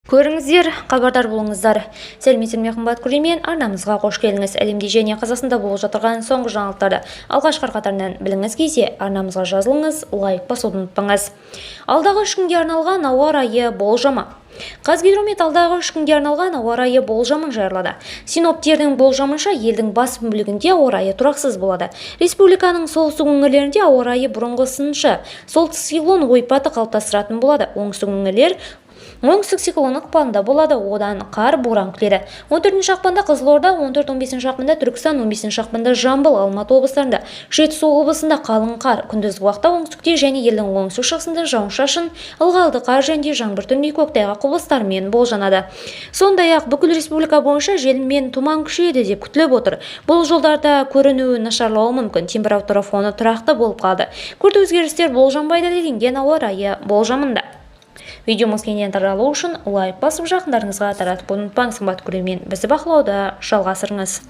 Көріңіздер, хабардар болыңыздар. Сәлеметсіздер ме, қымбат көрермен, арнамызға қош келдіңіз. Әлемде және Қазақстанда болып жатырған соңғы жаңалықтарды алғашқылар қатарынан білгіңіз келсе, арнамызға жазылыңыз, лайк басуды ұмытпаңыз. Алдағы 3 күнге арналған ауа райы болжамы. Қазгидромет алдағы 3 күнге арналған ауа райы болжамын жариялады. Синоптиктердің болжамынша, елдің басым бөлігінде ауа райы тұрақсыз болады. Республиканың солтүстік өңірлерінде ауа райы бұрынғысынша, солтүстік циклон ойпаты қалыптастыратын болады. Оңтүстік өңірлер оңтүстік циклон ықпалында болады, одан қар, боран күтіледі. 14 ақпанда Қызылорда, 14-15 ақпанда Түркістан, 15 ақпанда Жамбыл, Алматы облыстарында, Жетісу облысында қалың қар, күндізгі уақытта оңтүстікте және елдің оңтүстік шығысында жауын-шашын, ылғалды қар және жаңбыр түнде көктайғақ құбылыстарымен болжанады. Сондай-ақ бүкіл республика бойынша жел мен тұман күшейеді деп күтіліп отыр. Бұл жолдарда көрінуі нашарлауы мүмкін. Температура фоны тұрақты болып қалады. Күрт өзгерістер болжанбайды, делінген ауа райы болжамында. Видеомыз кеңінен таралу үшін лайк басып, жақындарыңызға таратып ұмытпаңыз. Қымбат көрермен, бізді бақылауды жалғастырыңыз.